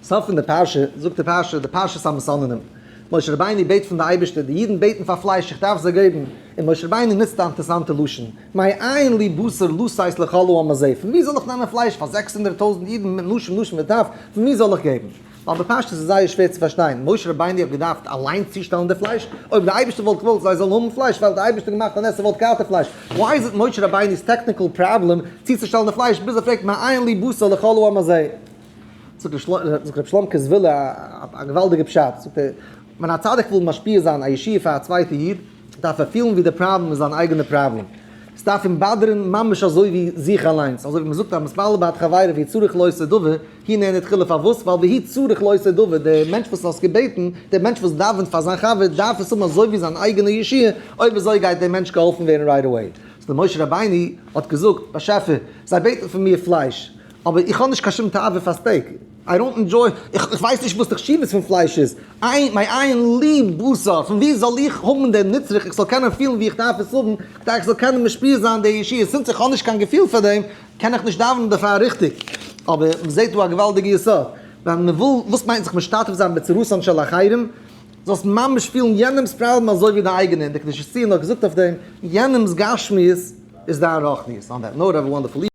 סוף פון די פרשה, זאגט די פרשה, די פרשת המסננים. משה רבינו בעט פון די אייבערשטער, די אידן בעטן פאר פלייש, איך דארף זיי געבן. און משה רבינו נוצט א אינטערסאנטע לשון, מאין לי בשר לתת לכל העם הזה, פון וואו זאל איך נעמען פלייש פאר 600,000 אידן מיט נשים נשים וטף, פון וואו זאל איך געבן? ווייל בפשטות איז זייער שווער צו פארשטיין, משה רבינו האט געדארפט אליין צושטעלן די פלייש? אויב די אייבערשטער וואלט געוואלט זיי זאלן האבן פלייש וואלט די אייבערשטער געמאכט א נס ס'וואלט געהאט די פלייש, why is it משה רבינו'ס technical problem צוצושטעלן די פלייש ביז ער פרעגט מאין לי בשר לכל העם הזה? זאגט רבי שלומקע זוויהלער א געוואלדיגע פשט, זאגט ער, ווען א צדיק וויל משפיע זיין א ישועה פאר א צווייטע איד, דארף ער פילן ווי די פראבלעם איז זיין אייגענע פראבלעם, עס דארף אים באדערן ממש אזוי ווי זיך אליינס, אזוי ווי מען זאגט המתפלל בעד חברו והוא צריך לאותו דבר, הוא נענה תחילה פארוואס? ווייל והוא צריך לאותו דבר, דער מענטש וואס האסט געבעטן, דער מענטש וואס דאווענט פאר זיין חבר דארף עס האבן אזוי ווי זיין אייגענע ישועה, אויב אזוי גייט דער מענטש געהאלפן ווערן right away. So דער משה רבינו האט געזאגט, באשעפער, זיי בעטן פון מיר פלייש, אבער איך האב נישט קיין שום תאווה פאר steak, I don't enjoy, איך ווייס נישט וואס די חשיבות פון פלייש איז, מאין לי בשר, פון ווי זאל איך האבן דעם נצרך איך זאל קענען פילן ווי איך דארף עס האבן, כדי איך זאל קענען משפיע זיין די ישועה, since איך האב נישט קיין געפיל פאר דעם, קען איך נישט דאווענען דערפאר ריכטיג. אבער מען זעט דא א געוואלדיגע יסוד, ווען מען וויל, וואס מיינט זיך משתתף זיין בצרתן של אחרים? זאלסט ממש פילן יענעמ'ס פראבלעם אזוי ווי דיין אייגענע, און די קדושת ציון האט געזאגט אויף דעם, יענעמ'ס גשמיות איז דיין רוחניות. On that note, have a wonderful evening.